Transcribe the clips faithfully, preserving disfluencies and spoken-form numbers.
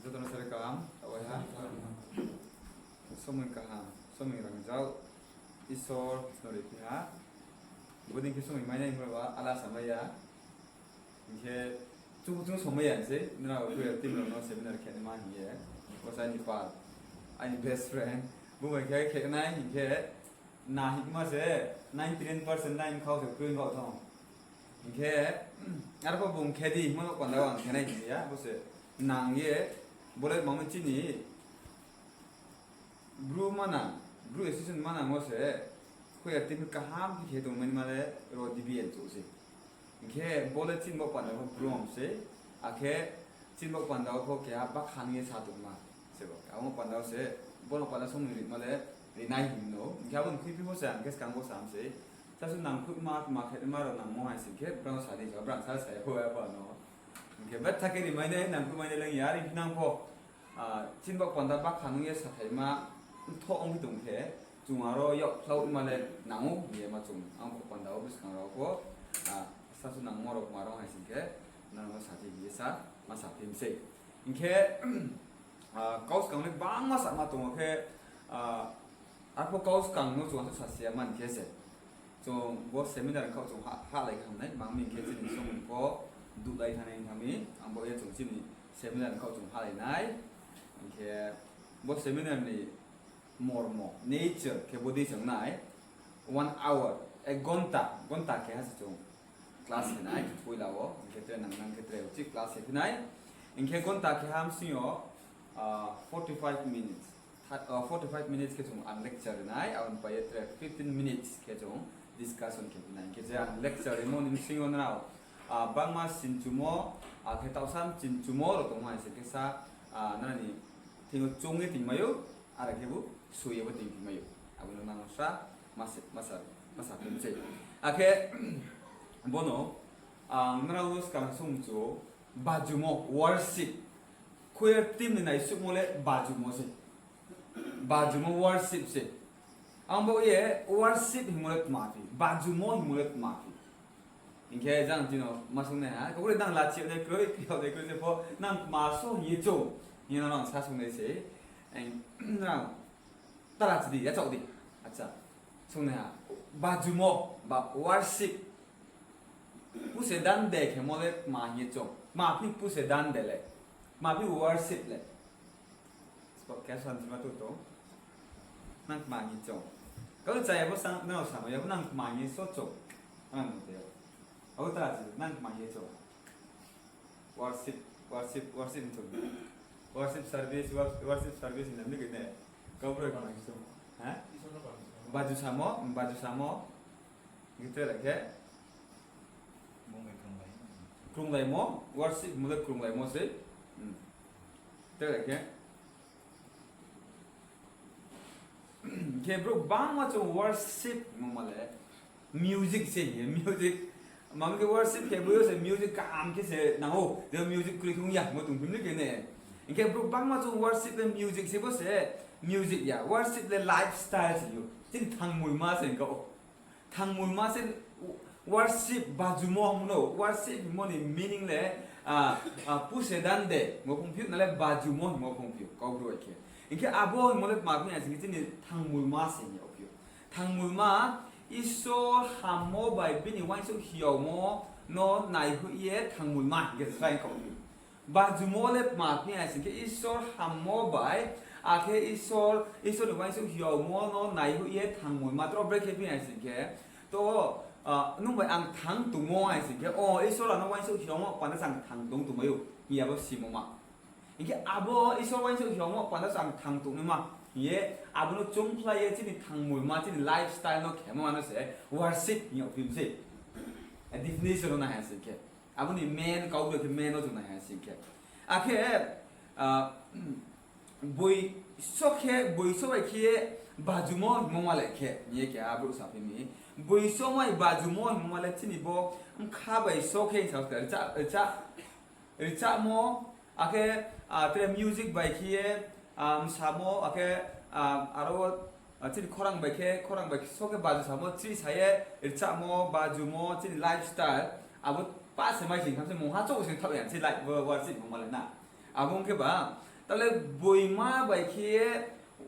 Joto no sari kaham, tawai ha. Somoi kaham, somoi rangzag, Isor snoriphi ha. Bodei khe somoi mainai himba ala samai ya. Hing khe chung chung somai ya sei, nrao khe team rao no seminar khe ma hing ye. Bo sa aini pal, aini best friend. Bo bai khe khe nai hing khe, na hingma se, ninety nine percent nai khau se kroi khau thong. Hing khe, arphuh bung khe di, hingmo no panda ang khe nai hing ya, bo se nang ye, bo le mamo chini, Bru manang, Bru association manang wo se, khuya team kaham khe khe tongmani ma le ro D B N chouh se. Hing khe bo le chini bo panda pho Bru ong se, akhe chini bo panda wo pho keha bakhan ye sa tongma se bo. Abo panda wo se, bo no panda song ni rima le rinai hing no. Hing khe abo ni khuiphi pho se ang khe skang bo sam se. Sasu nangkhruhma, tma khe ma rao nangmo hai sing khe, brao sa di, brao sa sa ya pho ya pho no. Hing khe betha khe rimainai, nangkhruhmainai le ya, ri phinang pho. Ah, chini bo panda bakhan ong ye sathaima, mthoh ong tong khe, chung aro yakkhlau ma le nang ou, hing ye ma chung, ang bo panda wo buskang rao pho, ah, sasu nangmo rao ma rao hai sing khe, nang no saphi hing ye sa, ma saphi mi sei. Hing khe, ah, kau skang le bangma sama tong khe, ah, arphuh kau skang no chung asuh sa si ya man khe se. Chung bo seminar khaoh chung ha-, halai khe hamnai, mang mi khe chini somoi pho duhlai thanai tha mi, ang bo ye chung chini seminar khaoh chung halai nai. Hing khe bo seminar ni mormo, nature khe bodei chung nai, one hour, ek gonta, gonta keha se chung class khe nai, poila wo, hing khe tre nang nang khe tre uchih class khe phi nai, hing khe gonta keha bsing yo, ah, forty five minutes, tha-, ah, forty five minutes khe chung ang lecture ri nai, abo ni pai ye tre fifteen minutes khe chung discussion khe phi nai, hing khe je ang lecture rimo ni bsing yo nrao, ah, bangma sinchumo, akhe taohsa chinchumo rao tongmo hai se khe sa, ah, nrao ni thing yo choung ye tingmai ou, are khebu soi ye bo tingphi mai ou. Abo no nang sa, ma se, ma sa, ma sa phi mi sei. Akhe, bono, ang nrao no skang sung chu, bajumo, worship. Choir team ni naisuhmo le bajumo se. Bajumo worship se. Ang bo ye worship hingmo le tma phi, bajumo hingmo le tma phi. Hing khe jang chini ma sung nai ha, kau le nang lachi yag nai kroi, yag nai kroi se pho, nang tma so hing ye choung, hing ye nang sa sung nai se, nang, ta lachi di, yachaoh di, acha, sung nai ha, bajumo, ba worship, puse dande khemo le tma hing ye choung, tma phi puse dande le, tma phi worship le. Spot khe sanchima tu tong. Nang tma hing choung. Kau chaya bo sang, nang samai ya bo nang tma hing so choung. Ang mute. Abo ta se, nang tma hing choung. Worship, worship, worship hing choung. Worship service, wor-, worship service hing nang ni kene. Kau bro tma hing choung. Ha? Baju samo, baju samo. Hing tre lai khe. Krunglaimo, worship hingmo le krunglaimo se. Tre lai khe. Khe brouh bangma chung worship hingmo ma le music se hing ye, music. Mami khe worship khe bo yo se music kaham khe se nang ou, je music kroi khe ong ya hingmo tongphi mi khe ne. Hing khe brouh bangma chung worship le music se bo se, music ya, worship le lifestyle se ou. Chini thangmoima se hing khe ou. Thangmoima se worship, bajumo hingmo no, worship hingmo ni meaning le, ah, ah, puse dande hingmo phung phi ou, nale bajumo hingmo phung phi ou, Kaubru bai khe. Hing khe abo hingmo le tma phi hai sing khe chini thangmoima se hing yag phi ou. Thangmoima, Isor hammo bai bini uaingsouh hiaomo no naihoih ye thangmoima hing khe srai kau phi ou. Bajumo le tma phi hai sing khe Isor hammo bai, akhe Isor, Isor ni uaingsouh hiaomo no naihoih ye thangmoima tro brekhe phi hai sing khe, to, ah, nung bai ang thang tongmo hai sing khe, o, Isor ano uaingsouh hiaomo panda se ang thang tong tongmai ou, hing ye abo simo ma. Hing khe abo Isor uaingsouh hiaomo panda se ang thang tongnaima, hing ye abo no choungphlai ye chini thangmoima, chini lifestyle no khemo ma no se worship hing yag phi mi sei. A definition no nai hai sing khe. Abo ni main, Kaubru khe main no chung nai hai sing khe. Akhe, ah, boiso khe, boiso bai khe ye bajumo hingmo ma le khe, hing ye khe abrouh saphi mi. Boiso mai bajumo hingmo ma le chini bo bkha bai so khe hing sa, rcha, rcha, rchamo, akhe, ah, tre music bai khe ye, ah, msamo, akhe, ah, aro, ah, chini khorang bai khe, khorang bai khe so khe baju samo, chri sa ye, rchamo, bajumo, chini lifestyle, abo pa se mai sing tham se mungha chouh sing thaoh ya se life, wo-, worship hingmo ma le na. Abo ong khe ba, Tale boima bai khe,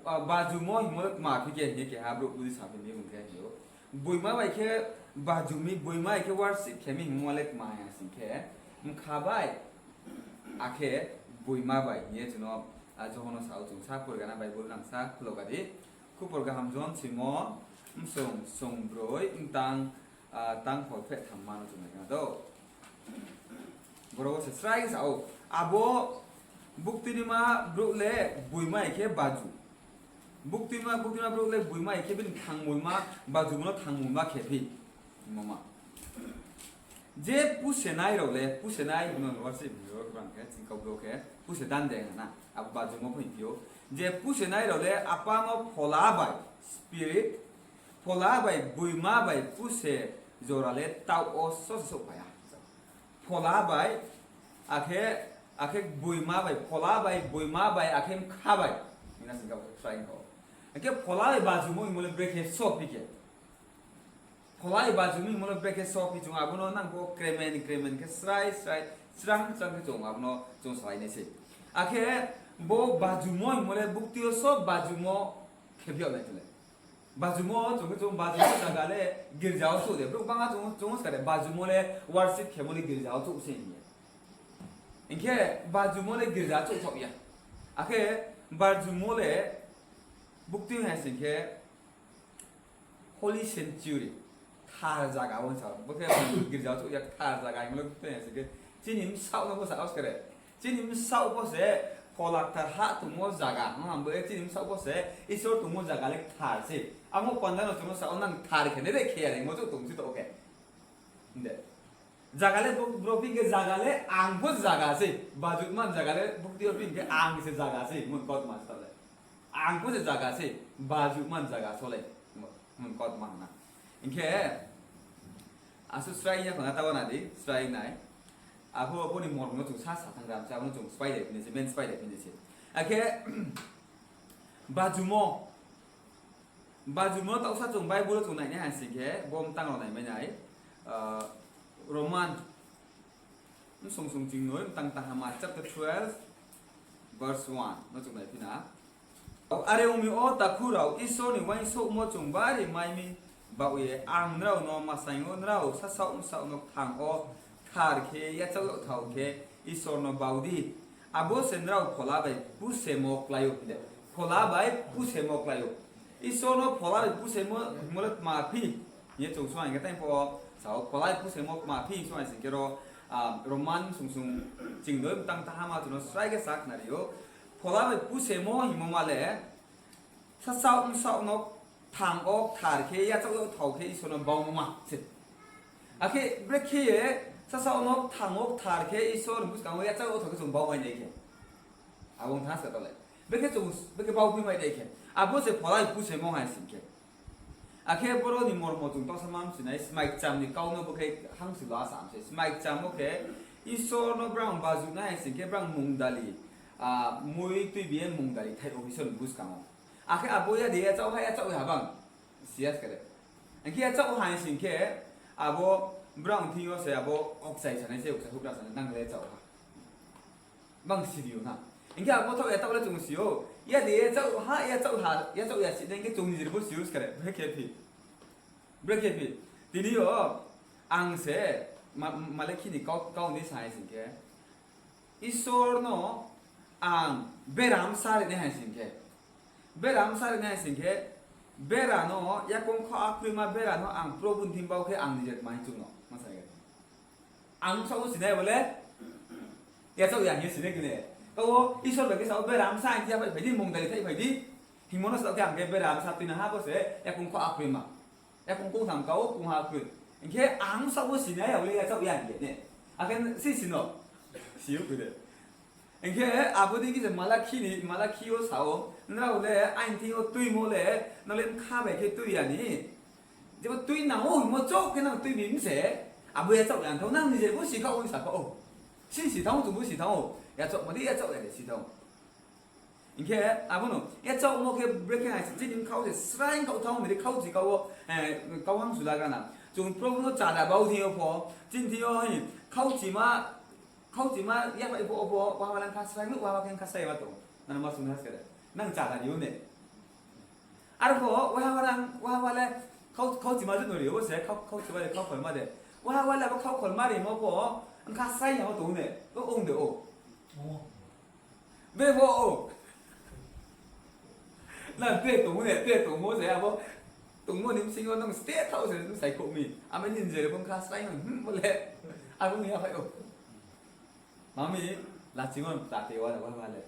ah, bajumo hingmo le kma phi khe hing ye keha brouh budi saphi ni bung khe hing ou. Boima bai khe bajumo, boima bai khe worship khe mi hingmo le kma ya sing khe, mkha bai, akhe boima bai hing ye chung no, ah, Johon no sa ou, chung sa pore gana Bible nang sa khulo ga di. Khupor kaham Johon simo, msong, song broi, mtang, ah, tang pho pheh thamma no chung nai kha do. Boro wo se srai sa ou. Abo buktinima brouh le boima bai khe baju. Buktinima, buktinima brouh le boima bai khe bini thangmoima, bajumo no thangmoima khe phi. Mama. Je pusenai rao le, pusenai, no, no, se, no, bang khe, ching kau bro khe, puse dan de na, abo bajumo pho hing phi ou. Je pusenai rao le, apa no phola bai, spirit, phola bai, boima bai, puse jora le, taoh wo so se souhphai ya. Phola bai, akhe, akhe boima bai, phola bai, boima bai, akhe mkha bai. Hing na sing kau, srai kau. Akhe phola bai bajumo hingmo le brekhe so phi khe. Phola bai bajumo hingmo le brekhe so phi chung abo no nang pho kremen, kremen khe srai, srai, srang, srang khe chung abo no chung salai nai se. Akhe bo bajumo hingmo le bukti yo so bajumo khe phi yag nai khe le. Bajumo chung khe chung bajumo zaga le girja wo chouh de. Brouh bangma chung, chung ska de bajumo le worship khemo le girja wo chouh se hing ye. Hing khe bajumo le girja chouh thaoh ya. Akhe bajumo le bukti hai sing khe holy sanctuary, kthar zaga wo sa, bo khe girja wo chouh ya, kthar zaga hingmo le bukti hai sing khe chini bsaoh no pho sa, oskare. Chini bsaoh pho se Phola Kthar ha tongmo zaga, no, abo chini bsaoh pho se Isor tongmo zaga le kthar se. Amo panda no chung no sa ou, nang kthar khe nai de khe ya hingmo chouh tong si to khe. Hing de. Zaga le bro, bro phi khe zaga le ang pho zaga se. Bajutman zaga le bukti yo phi khe ang se zaga se, mun kautma se ta le. Ang pho se zaga se, bajutman zaga so le, mun kautma na. Hing khe, asuh srai ya khna ta wana di, srai nai. Apho, apho ni mormo no chung sa sa thang ram se, abo no chung spai de phi nai se, men spai de phi nai se. Akhe, bajumo, bajumo taohsa chung Bible wo chung nai nai hai sing khe, bo mtang rao nai mai nai, ah, Roman, bsong song chingnoi, mtang tahama chapter twelve, verse one no chung nai phi na. Are ong mi o takhu rao, Isor ni uaingsouhmo chung bari mai mi baoh ye, ang nrao no masaing ou, nrao sasaoh bsaoh no kthang wo kthar khe yachaoh yagthao khe Isor no bau di. Abo se nrao phola bai pusemo klái ou hing de. Phola bai pusemo klái ou. Isor no phola bai pusemo hingmo le kma phi hing ye chung sung hai khe tang pho sa ou, phola bai pusemo kma phi sung hai sing khe ro, ah, Roman sung sung chingnoi mtang tahama chung no srai khe sa khnari ou. Phola bai pusemo hingmo ma le, sasaoh bsaoh no kthang wo kthar khe yachaoh yagthao khe Isor no baumo ma se. Akhe brekhe ye sasaoh no kthang wo kthar khe Isor ni buskang wo yachaoh yagthao khe chung bau mai nai khe. Abo ong thanng ska ta le. Brekhe chung, brekhe bau phi mai nai khe. Abo se phola bai pusemo hai sing khe. Akhe boro ni mormo chung taohsa ma msi nai, smai kcham ni kau no bo khe hangsi lo asam se. Smai kcham wo khe Isor no brang bajuh nai hai sing khe brang mungdali, ah, mui tuibi ye mungdali thaih ou Isor ni buskang wo. Akhe abo ya de yachaoh ha, yachaoh ya bang. Si ya se khe de. Hing khe yachaoh hai sing khe abo brang thing yo se abo okchai sanai se, okchai houhgra sanai nang le yachaoh ha. Bang si di ou na. Hing khe abo thaoh ya taoh le chung si ou. Ya de yachaoh ha, yachaoh ha, yachaoh ya si de hing khe chung nijer bo si ou se khe de. Brekhe phi. Brekhe phi. Tini yo ang se ma-, malekhi ni kau, kau ni sa hai sing khe. Isor no ang bera bsa ri nai hai sing khe. Bera bsa ri nai hai sing khe, bera no, yakoung kho akroima bera no ang Probhu ni thing bau khe ang nijer tma hing chung no, ma sa ya. Ang bsaoh wo sinai bo le, yachaoh ya hing ye sinai khe ne. Taoh wo Isor bai khe sa ou bera bsa hing khe ya phai phai di, mungdali thaih phai di. Hingmo no sa khe ang khe bera bsa tuinang ha bo se, yakoung kho akroima. Yakoung kongtham kau, kongha kroi. Hing khe ang bsaoh wo sinai ya bo le yachaoh ya hing ye ne. Akhe si si no. Si ou khe de. Hing khe abo dei khe se Malakhi ni, Malakhi yo sa ou, nrao le aini thing yo tuimo le, nrao le bkha bai khe tui ya ni. Jebo tui nang ou hingmo chouh khe nang tuibi mi se, abo yachaoh ya thao, nang nijer bo si kha ou sa kha ou. Si si thang ou, chung bo si thang ou. Yachaohmo dei yachaoh ya de si thang ou. Hing khe abo no yachaohmo khe brekhe hai se chini bkha wo se srai khaoh thang ou, nai khe khaukchi kau wo, eh, kau hang sula gana. Chung Probhu no chada bau thing yo pho, chini thing yo, eh, khaukchima, Khauchima yaphai pho, pho, waha le kha srai, waha khe kha srai ma tong. Nang ma sung ha skare. Nang chá na ri ou ne. Arphuh, waha le, waha le, khau, khauchima je no ri ou se, khau, khauchima de, khaukhol ma de. Waha le abo khaukhol ma rimo pho, kha srai ya ma tong ne. O, ong de o. Be pho o. Na, te tongmo ne, te tongmo se, abo tongmo ni bsing yo nang ste thao se, nang saikhouh mi. Ama ni je re bung kha srai hing, hmm, bo le. Abo ni yaphai o. Mami, lachimo ta te wa, wa, wa le.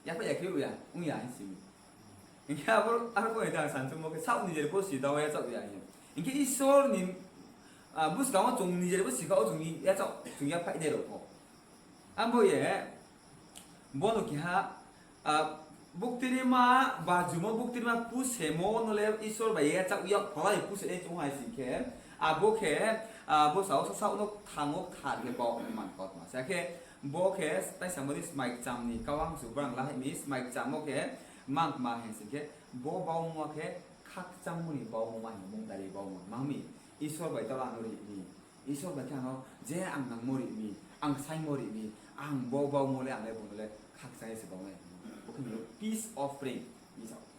Yaphai ya khe ya, ong ya hing si mi. Hing khe abo, abo ni ta sanchungmo khe, saoh ni je re pho si da wa ya chaoh ya hing. Hing khe Isor ni, ah, buskang wo chung ni je re pho si kha wo chung ni ya chaoh, chung yaphai de rao pho. Abo ye, bono keha, ah, buktirima, bajumo buktirima pusemo no le Isor bai ye chaoh yag phalai puse ye chung hai sing khe, abo khe, ah, bo sao sa sao no kthang wo kthar khe bau man kautma. Sa khe, bo khe, tai samo ni smai kcham ni kawang su brang lahai mi, smai kcham wo khe, mangma hai sing khe, bo baumo khe, khakchangmo ni baumo ma hing, mungdari baumo, mangmi, Isor bai tala no ri mi. Isor bai khe ang no je ang nangmo ri mi, ang saingmo ri mi, ang bo baumo le ang le bung no le khakchang ye se bau nai. Bo khe peace offering.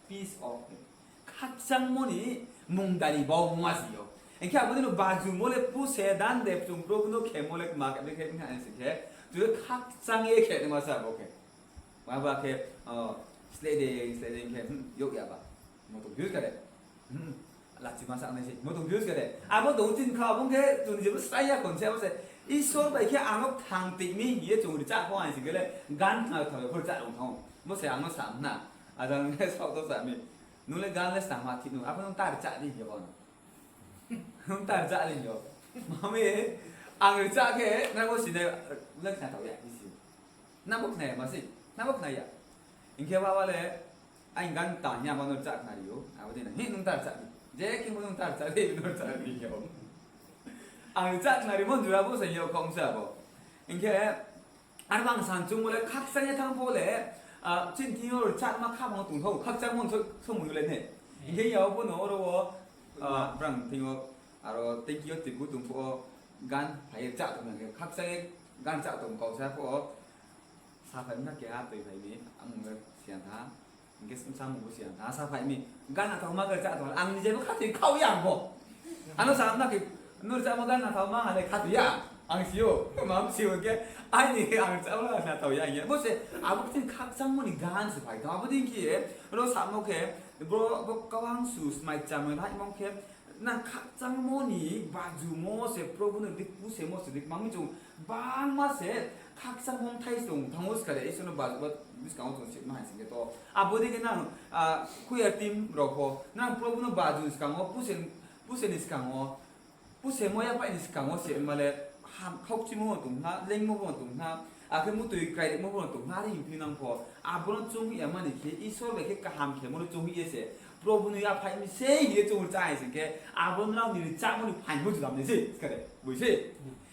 Peace offering. Khakchangmo ni mungdari baumo ma si yo. Hing khe abo dei no bajumo le puse dan de chung Probhu no khemo le kma khe khe khe khe se khe. Chung le khakchang ye khe ma sa bo khe. Abo khe, o, sleh de, sleh de khe, hmm, yag ya ba. Mo tong views kha de. Hmm, lachima sa nai se. Mo tong views kha de. Abo tong chin kha, abo khe chung je bo srai ya khon se, abo se. Isor bai khe ang no kthang tui mi hing ye chung ri chá pho hai sing khe le, gan khna thao pho chá rung thang. Bo se ang no sa na. Ajang le sao to sa mi. Nung le gan le sa ma thi nung. Abo nung ta ri chá di hing ye bo no. Nung ta ri chá di hing yo. Mami, ang ri chá khe, nang bo si nai, le khna thao ya, hing si. Nang bo khna ya ma se, nang bo khna ya. Hing khe ba ba le, aini gan ta hing ya ma no ri chá khna ri ou, abo dei na, hi nung ta ri chá di. Je khe bo nung ta ri chá di, no ri chá di yo. Ang ri chá khna rimo jora bo se yo khong sa bo. Hing khe, arba ang sanchungmo le khakchang ye thanng pho le, ah, chini thing yo ri chá ma kha bang tong thou, khakchangmo so, somoi yo le ne. Hing khe ya bo no oro wo, ah, brang thing yo, aro tengki yo tui ku tong pho, gan phai ye chá tong khe, khakchang ye gan chá tong kau sa pho, sa phai na keha tui phai mi, ang le siyan ha, hing khe samung bo siyan ha, sa phai mi, gan athaoma khe chá tong, ang ni je bo khathoi khau ya ang bo. Ano sa na khe, nung ri chá ma gan athaoma ha le khathoi ya, ang si ou, ma si ou khe, aini ang ri chá ma gan athao ya hing ye. Bo se, abo khe khakchangmo ni gan se phai tong, abo dei khe ye, ro samo khe, bo, bo kawang su smai kcham no haimo khe, nang khakchangmo ni bajumo se Probhu no dik pusemo se dik mangmi chung bangma se khakchangmo bthai se tong thanng ou skare, Isor no baju ba buskang wo chung sima hai sing khe to. Abo dei khe nang, ah, choir team rao pho, nang Probhu no baju ni skang wo, puse, puse ni skang wo, pusemo yaphai ni skang wo se ma le, ham, khaukchimo pho tong na, leingmo pho tong na, akhe mutoi krairimo pho tong na, are hing phi nang pho, abo no chung ya mani khe, Isor bai khe kaham khemo no chung ye se, Probhu no yaphai mi se hing ye chung ri chá hai sing khe, abo nrao ni ri chámo ni phaing pho juda nai se, skare, boi se.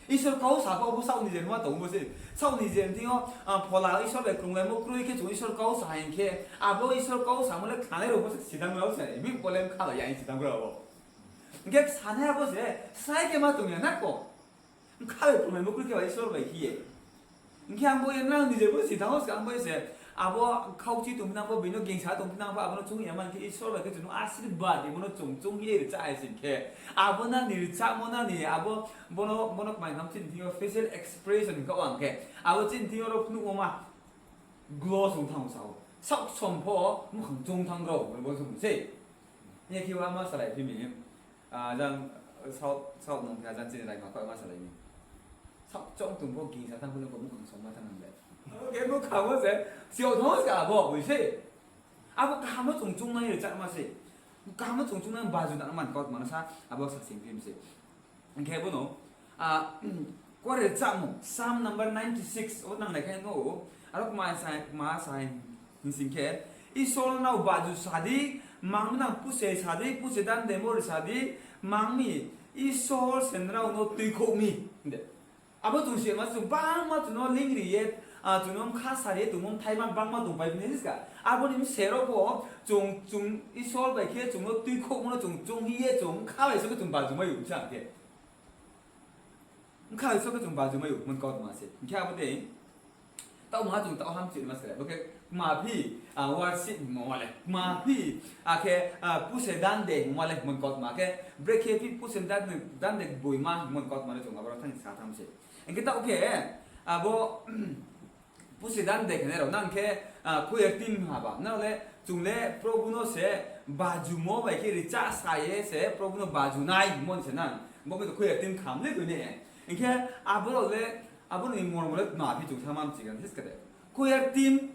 Isor kau sa pho, bo saoh ni je ma tong bo se. Saoh ni je thing yo, ah, phola Isor bai krunglaimo kroi khe chung Isor kau sa hing khe, abo Isor kau samo le khnanai rao bo se sidang rao se, mi bo le mkha bai ya hing sidang rao bo. Hing khe sanai abo se, srai khe ma tong ya na ko. Mkha bai krunglaimo kroi khe ba Isor bai khe ye. Hing khe ang bo ye nrao ni je bo si thanng ou skang bo ye se, abo khaukchi tongphi nang pho, bini gingsa tongphi nang pho, abo no chung ya mani khe Isor bai khe chung no asirbad rimo no chung chung ye ri chá hai sing khe, abo nang ni ri chámo nang ni, abo bo no, bo no kmai kham chini thing yo facial expression hing kha ang khe, abo chini thing yo ro phnuhmo ma glow song thanng sa ou. Saoh som pho muhkhang chung thanng rao, bo song se. Hing khe wa ma salai phi mi. Ah, jang, saoh, saoh nung khe jang chini raima khaoh ma salai mi. Saoh chong tong pho gingsa thanng pho nung pho muhkhang som ma thanng nang le. Abo khe muhkhang wo se, siao thanng se abo, boi se. Abo kaham no chung chung nai ri chá ma se. Kaham no chung chung nai baju na man kautma no sa, abo sa sing phi mi se. Hing khe bo no, ah, kuare chámung, Psalm number ninety six, o nang nai khe no, aro kma sa, kma sa hing sing khe, Isor nrao baju sa di, mangmi nang puse sa di, puse dan demo ri sa di, mangmi Isor se nrao no tuikhouh mi. De. Abo chung se ma chung bangma chung no lingri ye, ah, chung no mkha sari ye, tongmo mthai ma bangma tongpai bini ska. Abo ni bse ro pho, chung, chung Isor bai khe chung no tuikhouhmo no chung, chung hi ye chung mkha bai se khe chung baju mai ou sa khe. Bkha Isor khe chung baju mai ou hingmo ni kautma se. Hing khe abo dei, taoh maha chung taoh hamchini ma se le. Bo khe kma phi, worship hingmo ma le. Kma phi, akhe, puse dande hingmo ma le hingmo ni kautma khe. Brekhe phi puse dande, dande boima hingmo ni kautma le chung abo rao thang sa tham se. Hing khe taoh khe, abo, puse dande khenai rao nang khe, choir team haba. Nrao le, chung le Probu no se bajumo bai khe richasa ye se Probu no baju nai hingmo ni se nang. Bo khe choir team kham le toi ne. Hing khe abo rao le, abo ni mormo le tma phi chung sa ma mchi gan, sis kade. Choir team,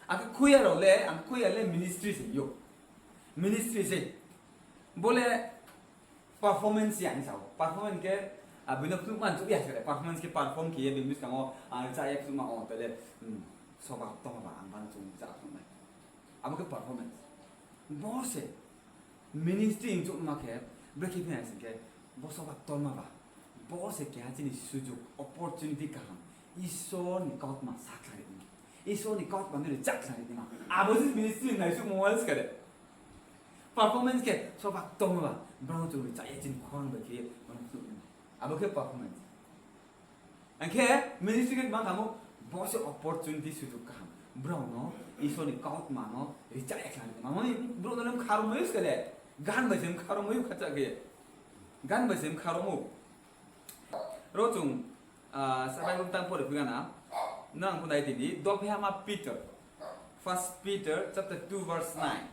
akhe choir rao le, ang choir le ministry se yo. Ministry se. Bo le performance ya hing sao. Performance khe, bini phnuhma ni chuh ya se kade. Performance khe perform khe ye bini buskang wo, ang rcha ye phnuhma o, tale, soba tongma ba, ang ban chung rcha phnuh nai. Abo khe performance. Bo se ministry hing chuhma khe, brekhe phi nai sing khe, bo soba tongma ba. Bo se keha chini sujug, opportunity kaham. Isor ni kautma sakhlai ri nima. Isor ni kautma no richakhlai ri nima. Abo se ministry nai chuhmo wal se kade. Performance khe soba tongma ba, brao chung ri cha ye chini khorang bai khe ye, brao phnuh nai. Abo khe performance. Ang khe ministry khe tma khamo, bo se opportunity sujug kaham. Brao no, Isor ni kautma no, richak ye khlai nima. Mani, brouh no le mkha romoi ou se kade. Gan bai se mkha romoi ou khacha khe. Gan bai se mkha romoi ou. Ro chung, sa Bible tang pore phi gana, nang pho nai tini, dophe hama Peter, First Peter chapter two verse nine.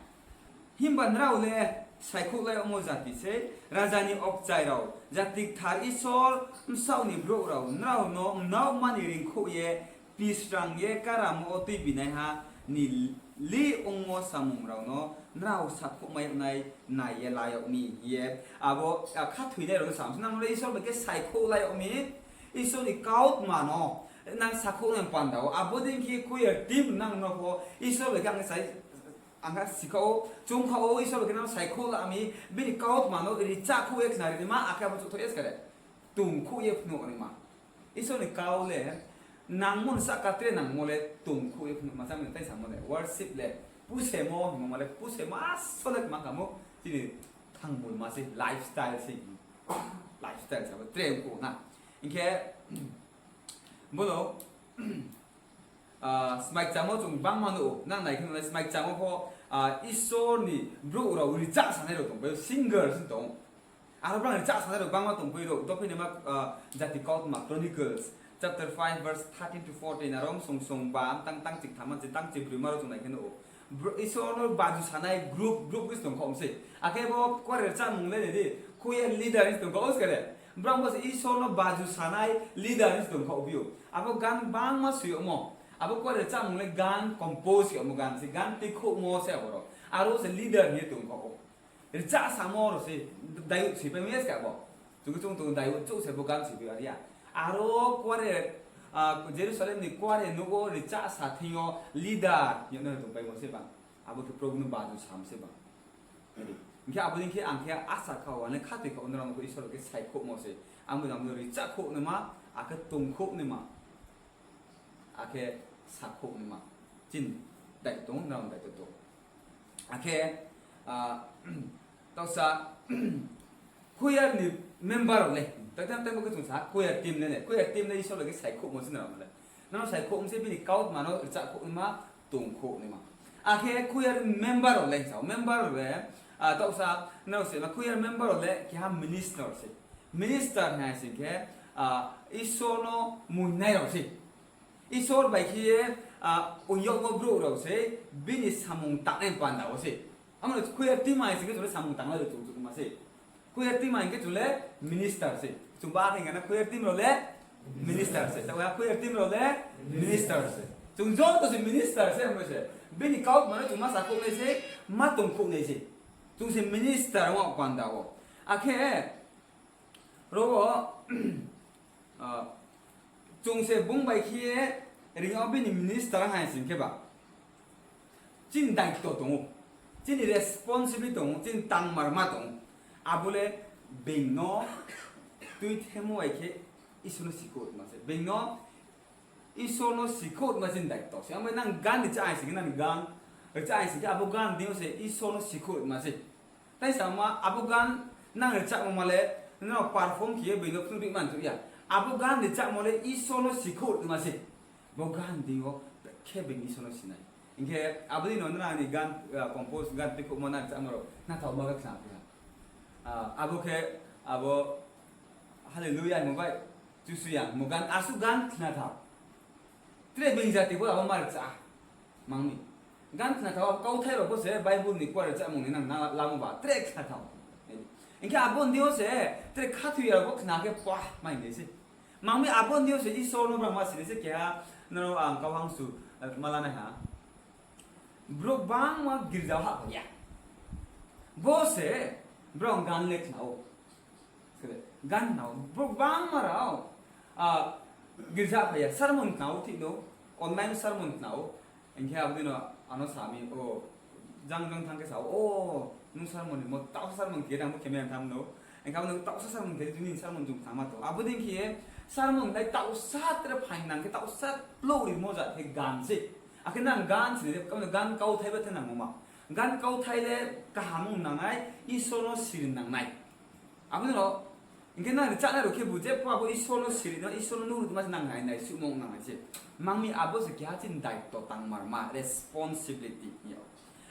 Himba nrao le saikhouhlai yagmo jati sei, raja ni okchai rao, jati kthar Isor bsaoh ni brouh rao, nrao no mnaohma ni reingkhouh ye, pisrang ye karamo wo tuibinaiha ni lih ongmo samung rao no nrao sakhouhmai yag nai nai ye la yag mi hing ye, abo, khathoinai rao no sam se, nang le Isor bai khe saikhouhlai yag mi, Isor ni kautma no nang sakhouh nai panda wo, abo dei khe choir team nang no pho Isor bai khe ang sa, ang kha sikha ou, chung kha ou, Isor bai khe nang saikhouh la mi, bini kautma no richakkhouh ye khnari nima, akhe abo chuhthouh ye se kade. Tongkhouh ye phnuh nima. Isor ni kau le, nangmo ni sahka tre nangmo le tongkhouh ye phnuh ma, chami tei samo le worship le, pusemo hingmo ma le pusemo, asol le tma khamo, chini thangmulma se, lifestyle se, lifestyle sabo tre ongkhouh na. Hing khe, bono, smai kchangmo chung bangma nuh ou, nang nai khe nuh nai, smai kchangmo pho, Isor ni brouh rao richahsanai rao tongpai ou, singer se tong ou. Aro brang richahsanai rao bangma tongpai rao, dophe naima, jati kautma Chronicles chapter five verse thirteen to fourteen, aro song song ba, tang tang chik thamma se tang chik broima rao chung nai khe nuh ou. Isor no baju sanai group, group khe se tongkhaoh mi se. Akhe bo kuare richamung le nai di, choir leader hing se tongkhaoh ou se kade. Brang bo se Isor no baju sanai leader hing se tongkhaoh phi ou. Abo gan bangma soi yagmo. Abo kuare richamung le gan compose yagmo gan se, gan tuikhouhmo se abo rao. Aro se leader hing ye tongkhaoh ou. Richahsamo rao se, Dayud soipai mi ya se abo. Chung chung tong Dayud chouh se bo gan soipai ya. Aro kuare, Jerusalem ni kuare nouh wo richahsa thing yo leader hing ye no tongpaimo se bang. Abo khe Probu no baju sam se bang. Hing khe abo dei khe ang khe asa kha ou, ang le khatoi kha ou, nrao no khe Isor khe saikhouhmo se. Ang bo nang no richahkhouh naima, akhe tongkhouh naima, akhe sakhouh naima. Chini daito tong ou, nrao ni daito tong ou. Akhe, taohsa, choir ni member rao le, tei tei tei bo khe chung sa, choir team le ne, choir team le Isor bai khe saikhouhmo se nrao no le. Nrao no saikhouhmo se bini kautma no richahkhouh naima, tongkhouh naima. Akhe choir member rao le sa, member rao le, taohsa, nrao se ma choir member rao le keha minister se. Minister hing sing khe, Isor no muinai rao se. Isor bai khe ye, ong yagmo brouh rao se, bini samung tangnai panda wo se. Amo no choir team hing sing khe chung le samung tangnai rao chung chung ma se. Choir team hing khe chung le minister se. Chung ba khe hing na choir team rao le minister se. Taoh choir team rao le minister se. Chung joto se minister se, amo se. Bini kautma no chung ma sakhouh nai se, ma tongkhouh nai se. Chung se minister ong panda wo. Akhe, ro wo, chung se bung bai khe ye ring yag bini minister hing sing khe ba, chini daito tong ou, chini responsibility tong ou, chini tangmarma tong ou. Abo le being no tuithemo bai khe Isor no sikhouh ma se. Being no Isor no sikhouh ma chini daito se. Abo nang gan richah hing sing khe, nang gan richah hing sing khe, abo gan deing yo se Isor no sikhouh ma se. Tei sama abo gan nang richahmo ma le, nrao perform khe ye being no phnuh ri man chuh ya. Abo gan ni chámo le Isor no sikhouh tongma se. Bo gan deing yo khe being Isor no sinai. Hing khe abo dei no nrao ni gan, compose gan tuikhouhmo nang chámo rao khnathaoma khe khna phi ha. Abo khe abo Hallelujah hingmo bai, Kchusoyang hingmo gan, asuh gan khnathao. Tre being jati pho abo ma rchah. Mang mi. Gan khnathao, abo kauthai rao pho se Bible ni kuar rchahmung ni nang na lamo ba tre khnathao. Hing khe abo ni deing yo se tre khathoi ya rao pho khna khe pah mai nai se. Mang mi abo ni deing yo se Isor no brao ma si nai se keha, nrao ang kau hangsu, ma la nai ha. Brouh gbangma girza hahphai ya. Bo se brao gan le khna ou. Gan khna ou. Brouh gbangma rao girza phai ya, sermon khna ou thik no, online sermon khna ou. Hing khe abo dei no ano sa mi, o, jang jang thanng khe sa ou, o, nung sermon ni mo, taohsa sermon khe nang bo khe mai tham no. Hing khe abo no taohsa sermon khe di, tini sermon chung khna ma tong. Abo dei khe ye sermon lai taohsa tre phaing nang khe taohsa plouh rimo ja khe gan se. Akhe nang gan sini de, kamo gan kauthai ba the nang ma. Gan kauthai le kaham ong nang nai, Isor no siri nang nai. Abo ni ro, hing khe nang ni chánai rao khebu jepho abo Isor no siri no, Isor no nuhruhma se nang nai, naisuhmo ong nang nai se. Mang mi abo se keha chini daito tangmarma, responsibility hing ou.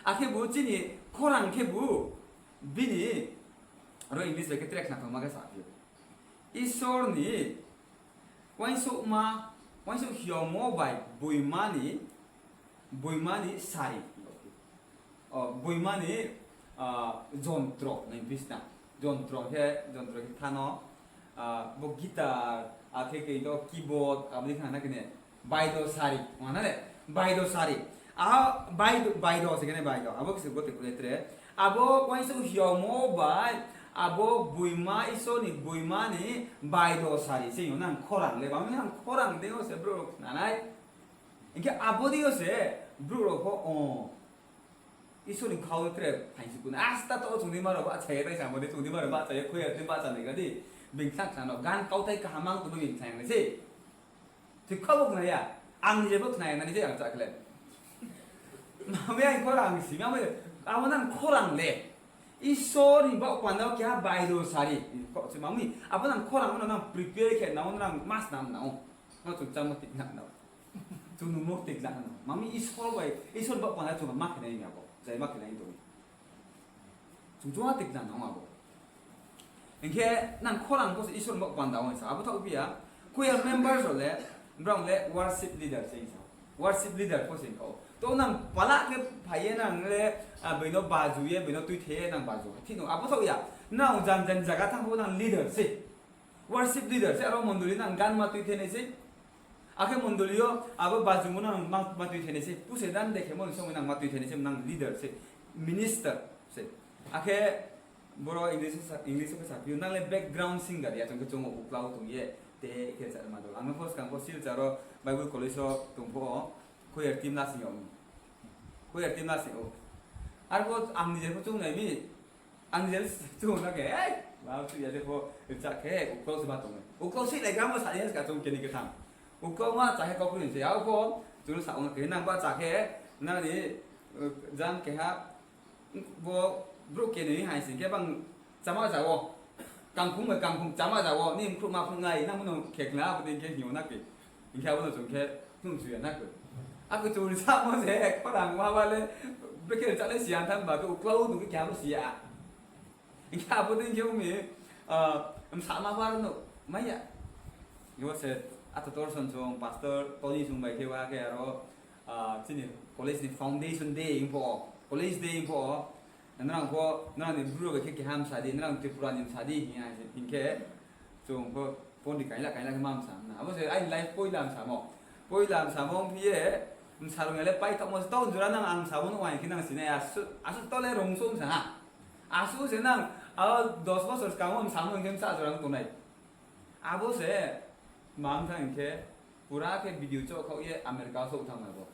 Akhebu chini khorang khebu, bini, aro English bai khe tre khnathaoma khe saphi ou. Isor ni uaingsouhma, uaingsouh hiaomo bai boima ni, boima ni sari. O, boima ni, jontro nai bisna. Jontro khe, jontro khe tha no, bo guitar, akhe khe to keyboard, abo dei khe na khe ne, baido sari, ong na le, baido sari. A, baido, baido se khe ne baido, abo khe se gote kule tre. Abo uaingsouh hiaomo bai, abo boima, Isor ni boima ni baido sari se hing ou nang khorang le, bang nang khorang dei yo se brouh rao khna nai. Hing khe abo dei yo se brouh rao pho, o, Isor ni kau tre phaing si ku nai. Asta to chung dei ma rao bahcha ye, tai samo dei chung dei ma rao bahcha ye, khuya dei bahcha nai ga di. Being khna khna no, gan kauthai kaham ang tongmo being khna nai se. Thik kha bo khna ya. Ang ni je bo khna ya nani je ang chá khe le. Mami ang khorang si, mami, abo nang khorang le. Isor ni baoh panda wo keha baido sari. Kau se mami, abo nang khorang no nang prepare khe nang, nang mas nam nang. Ma chung chámo tik nang nang. Chung nungmo tik nang nang. Mami Isor bai, Isor ni baoh panda chung ma khe nai ni abo. Jai ma khe nai tong. Chung chung a tik nang nang abo. Hing khe nang khorang pho se Isor ni baoh panda wo hing sa. Abo thaoh phi ya, choir members rao le, brao le worship leader se hing sa. Worship leader pho se hing kha ou. To nang pala khe phai ye nang le, being no baju ye, being no tuithe ye nang baju. Thik no, abo thaoh ya. Nang jan jan zaga thanng pho nang leader se. Worship leader se, aro mondoli nang gan ma tuithe nai se. Akhe mondoli yo abo bajumo nang ma, ma tuithe nai se. Puse dan de khemo ni somoi nang ma tuithe nai se, nang leader se, minister se. Akhe boro English, English wo khe saphi ou, nang le background singer ya, chung khe chung uklau tong ye, te khe sa ma do. Ang no pho skang pho Silchar wo Bible College wo tong pho, choir team lasing yag mi. Choir team lasing ou. Arphuh ang ni je pho chung nai mi, ang ni je chung na khe, ei, ma chu ya je pho, rcha khe, uklau se ma tong nai. Uklau se lai kamo sa ya ska chung keni kethang. Uklau ma cha khe kau phu ni se, abo pho, chung no sa ong khe, nang bahcha khe, nang ni, jang keha, bo brouh keni ni hai sing khe bang cháma za wo. Kangkhong bai kangkhong cháma za wo, ni mkhrouh ma phnuh nai, nang bo no khe khna, abo dei khe hing yo na khe. Hing khe abo no chung khe phnuh chu ya na khe. Akhe chung rchamo se, khorang ma ba le, brekhe rcha le si ya thanng ba khe, uklau nung khe keha bo si ya. Hing khe abo dei khe ong mi, bsama ba no mai ya. Bo se, ato Torson song, Pastor Tony song bai khe wa khe aro, chini college ni foundation day hing pho, college day hing pho, nrang pho, nrang ni bru rao bai khe keha msa di, nrang Tripura ni msa di hing ya, hing khe, chung pho, pon di kaila kaila khe ma msa na. Abo se aini life poila msamo. Poila msamo ong phi ye, msa rung ya le paithaohmo se, taoh jora nang ang msamo nuh wa hing khe nang sinai, asuh, asuh taoh le rung souh msa ha. Asuh se nang, abo dos bosor skang wo msamo hing khe msa jora ong tongnai. Abo se, ma ong thanng hing khe, pura khe video choh khaoh ye America souh thanng na bo.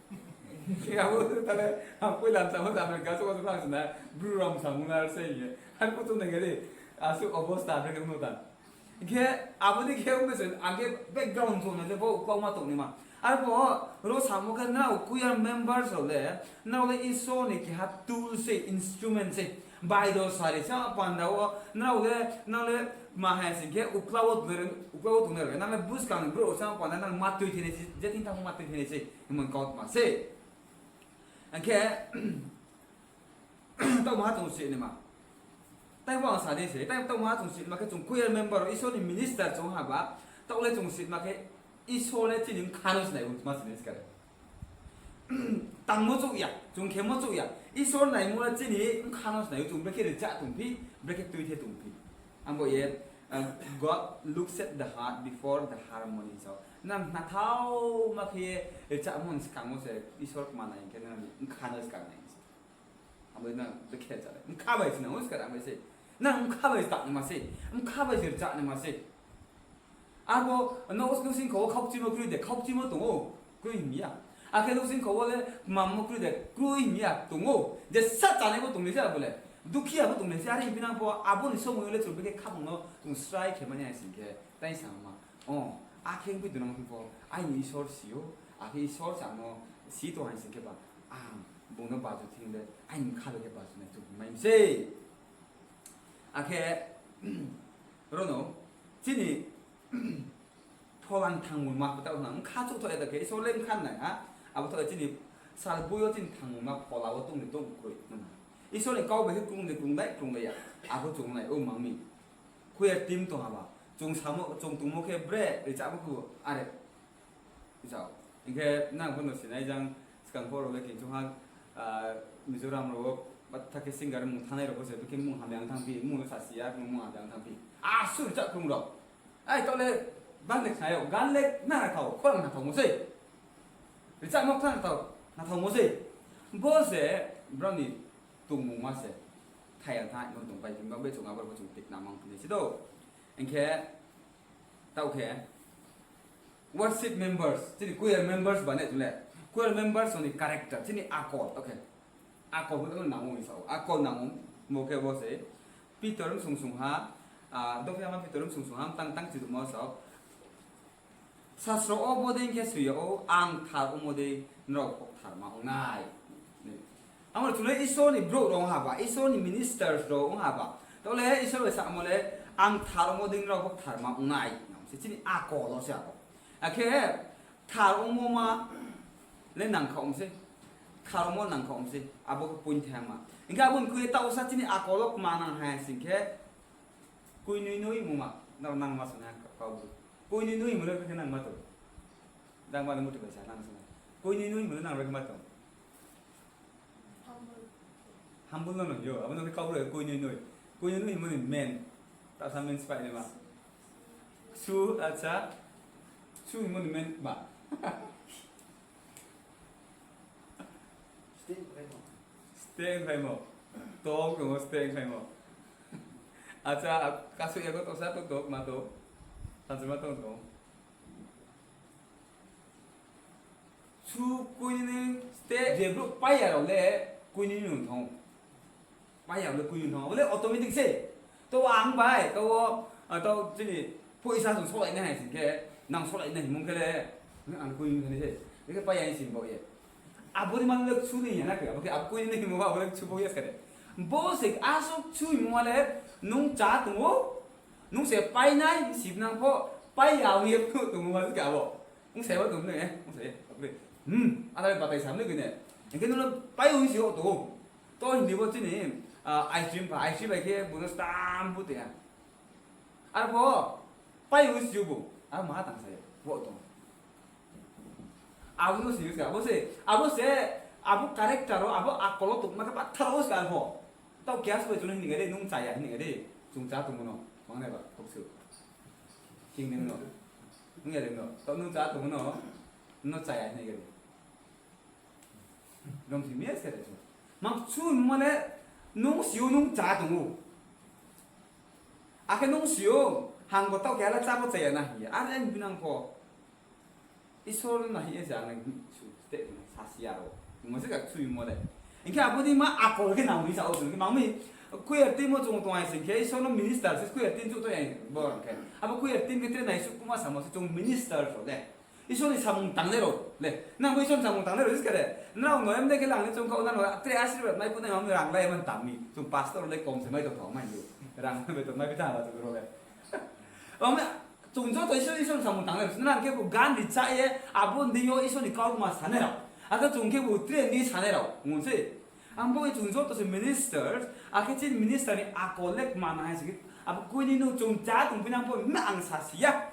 Abo se tale, ang poila msamo se America souh wo thanng sinai, bru rao msamo na se hing ye. Arphuh chung nai khe di, asuh obosta brekhe ong no ta. Hing khe abo dei khe ong khe se, ang khe background chung nai je bo uklau ma tong naima. Arphuh ro samo khe nrao choir members rao le, nrao le Isor ni keha tool se, instrument se. Bible sari sa panda wo, nrao le, nrao le ma hai sing khe uklau wo tongnai rao, uklau wo tongnai rao le, nang le buskang ni brouh sa panda nang ma tui thai nai se, je thing thanng ma tui thai nai se, hingmo ni kautma se. Akhe, taoh maha chung sinaima. Tai bo ang sa di se, tai taoh maha chung sinaima khe chung choir member rao Isor ni minister chung haba, taoh le chung sinaima khe Isor le chini bkha no sinai ou ma sini skare. Tangmo chouh ya, chung khemo chouh ya. Isor naimo le chini bkha no sinai ou, chung brekhe rchah tongphi, brekhe tuithe tongphi. Abo ye, God looks at the heart before the harmony sao. Nang khnathaoma khe ye rchahmo ni skang wo se Isor kma nai hing khe nang ni bkha no skang nai se. Abo nang brekhe rchah nai. Bkha bai se nang ou skare abo se. Nang bkha bai se tangnaima se. Bkha bai se rchahnaima se. Arphuh no, nosing kho wo khaukchimo kroi de, khaukchimo tong ou, kroi hing ya. Akhe nosing kho wo le kmamo kroi de, kroi hing ya tong ou. Jesa chánai bo tongnai se abo le. Dukhi abo tongnai se, are hing phinang pho abo ni somoi yo le chung brekhe khaphang no chung srai khe mani hai sing khe, tai sama. O, akhe ongphi tonang phi pho, aini Isor si ou, akhe Isor se ang no si tong hai sing khe ba, ang bung no baju thing le, aini bkha bai khe baju nai chung mai mi se. Akhe, ro no, chini phola ni thangmungma pho taoh nang bkha chouh tho ya ta khe, Isor le bkha nai ha, abo tho chini sal boi yo chini thangmungma phola wo tong ni tong kroi nang. Isor ni kau bai khe krung de krung nai, krung nai ya, abo chung nai ou mang mi. Choir team tong haba, chung samo, chung tongmo khe bre, rchahmo khe are. Jao. Hing khe nang pho no sinai jang, skang pho rao le kinchung ha, Mizoram rao wo, ba tha khe singer mung thanngnai rao pho se, bikhe mung hamya ong thanngphi, mung no sasi ya, mung hamya ong thanngphi. Asuh rchah krung rao. Ai, taoh le, gan le khnai ou, gan le nang kha ou, khorang khnathaomo sei. Rchahmo khnathaomo sei. Bo se, brao ni tongmungma se. Thai ya tha, no tongpai, himba be chung abo rao pho chung tikna mang phinai se do. Hing khe, taoh khe, worship members, chini choir members ba ne chung le. Choir members ni character, chini akol, taoh khe. Akol pho nang ou hing sa ou. Akol nang ou, bo khe bo se. Pitor bsung sung ha, dophi ama Pitor bsung sung ha, tang tang chiduhma sao. Sasro wo bodei khe soi yag ou, ang kthar ongmo dei nrao pho ktharma ong nai. Abo chung le Isor ni brouh rao ong haba, Isor ni ministers rao ong haba. Taoh le Isor bai samo le, ang kthar ongmo dei nrao pho ktharma ong nai. Nang se chini akol wo se abo. Akhe kthar ongmo ma le nang kha ong se. Kthar ongmo nang kha ong se. Abo khe point thama. Hing khe abo ni khui ye taoh sa chini akol wo kma nang hai sing khe, koinoi noi mungma, nrao nangma song nai ha kau bru. Koinoi noi mung le brekhe nangma tong. Jang ma le mutu bai sa nang song nai. Koinoi noi mung le nang brekhe ma tong. Humble no nang yo, abo no khe kau bru koinoi noi. Koinoi noi hingmo ni main. Tasa main spai naima. Ksu, acha. Ksu hingmo ni main ma. Steh khlaimo. Tok tong ou steh khlaimo. Acha, kasu yago toksa tok tok ma tong. Sanchima tong tong. Su koinoi steh je brouh pai ya rao le koinoi nung thanng ou. Pai ya le koinoi thanng ou. Abo le automatic se. To ang bai, to wo, to chini poisa song solai nai hai sing khe, nang solai nai hingmo khe le, ang koinoi thanng nai se. Bekhe pai ya sing bao ye. Abo ni man le su ni ya na khe, abo khe abo koinoi hingmo abo le su bao ya se de. Bo se asuh su hingmo le, nung chá tong ou, nung se pai nai, sibnang pho, pai ya ye tong ou ma se khe abo. Ong sai bo tong ne, ong sai, abo khe. Hmm, ada le batai sam le kene. Hing khe nung le pai ong si o tong ou. To hing di bo chini, ice cream pha, ice cream bai khe bung no stam bu te ha. Arpho, pai ong si o bo. Abo maha tang sai, bo tong. Abo no si o se, abo se, abo se, abo character wo, abo akol wo tongma khe pathar wo se arpho. Taoh keha se bai chung no hing ni khe de, nung chá ya hing ni khe de, chung chá tongmo no, mang nai ba, toksu. Hing ni no. Nung ya de no, taoh nung chá tongmo no, no chá ya hing ni khe de. Rom si mi ya se de chung. Mang chu mo le, nung si o nung chá tong ou. Akhe nung si o, hang bo taoh keha le chá bo chá ya na hing ye, are hing binang pho. Isor no hing ye se ang nai su steh tong nai, sasi ya rao. Hingmo se kha kchuimo le. Hing khe abo ni ma akol khe nang hing sa o chung khe mang mi. Choir team wo chung tong hai sing khe, Isor no minister se choir team chung tong ya bo rang khe. Abo choir team khe tre naisuh kuma samo se chung minister rao le. Isor ni samung tangnai rao le, nang bo Isor ni samung tangnai rao, Jisu khe de, nrao no em de khe le ang le chung kha, nang no tre asirbad mai phu nai, ang rang lai man tang mi, chung pastor le kom se mai tong thao mai yo, rang bai tong mai phi tang la chung rao le. Ome, chung joto Isor, Isor ni samung tangnai rao, nang khe bo gan ri cha ye, abo ni deing yo Isor ni kautma sanai rao, akhe chung khe bo tre ni sanai rao, ngun se. Ang bo chung joto se ministers, akhe chini minister ni akol le kma nang hai se khe, abo koi ni no chung cha tong phi nang pho, na ang sa si ya.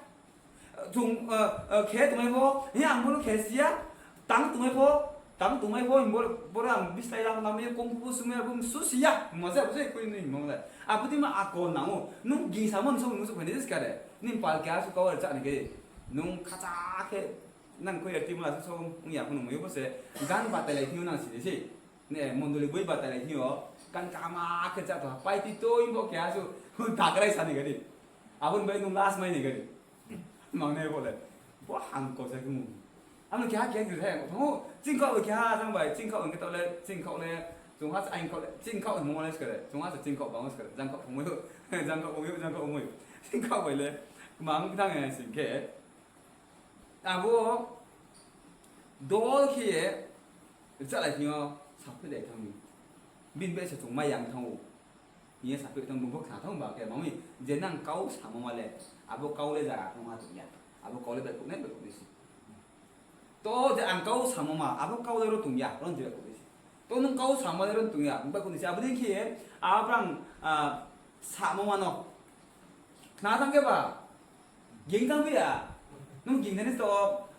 Chung, eh, eh, khe tongmai pho, hing ang bo no khe si ya. Tang tongmai pho, tang tongmai pho, hing bo, bo ang bislái la, lamai ye kong phu sumai, abo su si ya. Mo se, abo se koi ni mo le. Abo di ma akol nang ou. Nung gingsa mo, nung so, nung so phai ni Jisu khe de. Nini pal khe asu kau ar cha ni khe. Nung khacha khe, nang koi ar ti mo la so, nung ya pho nung mo yo bo se. Gan batai lai thing yo nang si ni se. Ne, mondoli boi batai lai thing yo. Gan kama khe cha tho, pai ti toi bo khe asu. Takrai sa ni khe di. Abo ni bai nung last mai ni khe di. Mang nai bo le. Bo hangko sa khe mung. Ano keha keha khe thai, thango, chingkhaoh le keha jang bai, chingkhaoh hing khe taoh le, chingkhaoh le, chung ha sa aing khaoh le, chingkhaoh hingmo le skare, chung ha sa chingkhaoh bang skare, jangkhaoh phungmai ou, jangkhaoh phungmai ou, jangkhaoh phungmai ou. Chingkhaoh bai le, mang thang ya sing khe, abo dol khe ye, rchalai thing yo, saphi lai thang mi. Bini bai se chung mai yang thang ou. Hing ye saphi tong bung pho khna thanng ba khe, mami, je nang kau samo ma le, abo kau le jara tong ha tong ya. Abo kau le baihkhouh nai, baihkhouh nai se. To je ang kau samo ma, abo kau le ro tong ya, ron je baihkhouh nai se. To nung kau samo le ron tong ya, baihkhouh nai se. Abo dei khe, abrang, ah, samo ma no. Khna thanng khe ba, ging thanng phi ya. Nung ging nai ni to,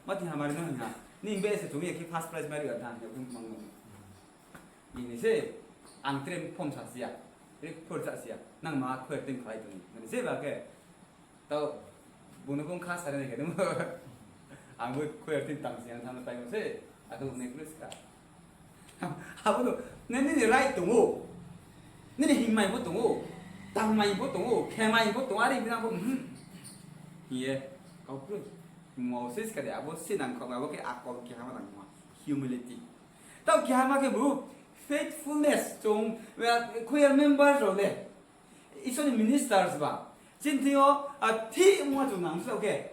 ma ti hamari no hing ha. Ni be se chung ye khe first prize mari ya thanng, ya khe mang no. Bini se, ang tre phone sa si ya, re phone sa si ya, nang ma khuer tin khalai tong, mani se ba khe, tao, bung no bung kha sa ri nai khe nung, ang bo khuer tin tang si ya, thanng no tai mo se, ako nai khuer ska. Abo no, nini right tong ou, nini hingmai bo tong ou, tangmai bo tong ou, khemai bo tong ou, are bini bo, hmm. Hing ye, kau khuer, mo se ska de, abo se nang kau, abo khe akol khe hama nang ma, humility. Tao keha ma khe bo faithfulness, chung, eh, choir member rao le, Isor ni ministers ba. Chini thing yo, ah, thik ongmo chung nang se, okay?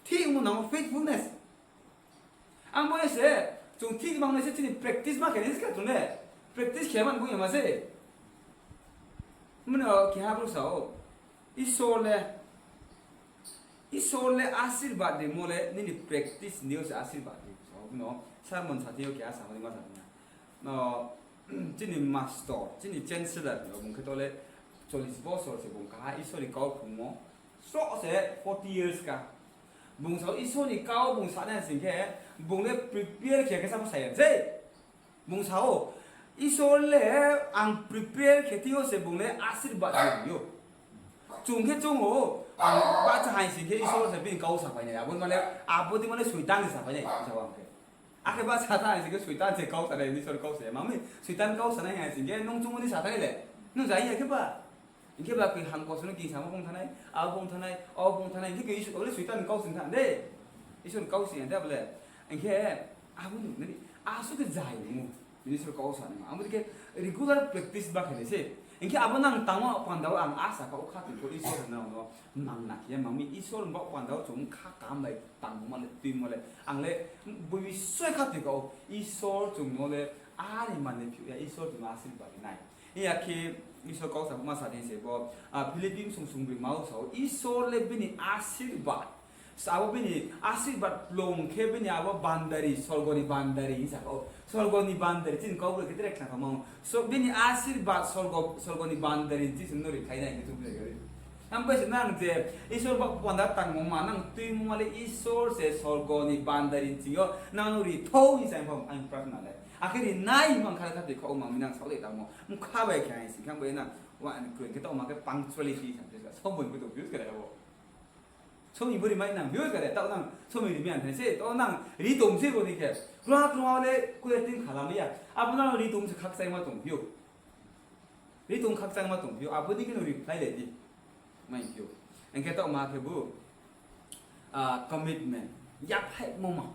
Thik ongmo nang ou faithfulness. Ang bo se, chung thik mang nai se chini practice ma khe nai se kha chung le. Practice khe man bo ya ma se. Mano keha brouh sa ou, Isor le, Isor le asirbad rimo le nini practice ni yo se asirbad ri. Sa ou, no, sermon sa thing yo keha samo ni ma sa thing ya. No, chini master, chini chancellor, no, bung khe to le chollish bosor se bung kaha Isor ni kau phrungmo. Sroh se forty years ka. Bung sa ou Isor ni kau bung sa nai sing khe, bung le prepare khe khe sa pho sa ya se. Bung sa ou, Isor le ang prepare khe thing yo se bung le asirbad ri ou. Chung khe chung ou, ang bahcha hai sing khe Isor se bini kau saphai nai. Abo ma le, abo di ma le Soitan ni saphai nai, sa ou ang khe. Akhe bahcha tha hai sing khe Soitan se kau sa nai, Isor kau sa ya. Mami, Soitan kau sa nai hai sing khe nung chungmo ni sa thanng nai le. Nung ja ya khe ba. Hing khe ba khe hangko se no kisa mo bung thanng nai, abo bung thanng nai, abo bung thanng nai, hing khe khe Isor, ole Soitan ni kau sing thanng de. Isor ni kau sing ya de abo le. Hing khe abo ni, nini, asuh khe jai nung. Bini Isor kau sa nai ma. Abo dei khe regular practice ba khe nai se. Hing khe abo nang tangmo panda wo ang asa kha ou khatoi khe Isor nang no mang na khe ya, mami Isor ni baoh panda wo chung kha kam bai tangmo ma le, tuimo le. Ang le boi soi khatoi kha ou Isor chung no le, ani mani phiouh ya, Isor chung no asirbad ri nai. Iya khe Isor kau sa ma sa ni se bo, ah, Philippi sung sung broi ma wo sa ou, Isor le bini asirbad. Sa abo bini asirbad plung khe bini abo bandari, sorgo ni bandari hing sa ou. Sorgo ni bandari, chini kau bro khe tre khna kha ma ou. So, bini asirbad sorgo, sorgo ni bandari, chini no ri khlai nai khe chung bini gari. Ang bai se nang je, Isor ba panda tangmo ma, nang tuimo ma le Isor se sorgo ni bandari ching yo, nang no ri thou hing sa ang pho, ang prarthana le. Akhe ri nai hing kha le kha tui kha ou mang mi nang sao le tangmo. Mkha bai khe hai sing khe ang bai nang, wa ang kroi khe tao ma khe punctuality sa, somoi bo tong views khe le abo. Somoi bo ri mai nang views khe le, tao nang somoi ri mi ang thai se, tao nang ri tong se bo ni khe. Kra kra le koi tin khala mai ya. Abo nang ri tong se khakchangma tong view. Ri tong khakchangma tong view. Abo ni khe no reply le di. Mai view. Ang khe tao ma khe bo. Ah, commitment. Yaphaihmo ma.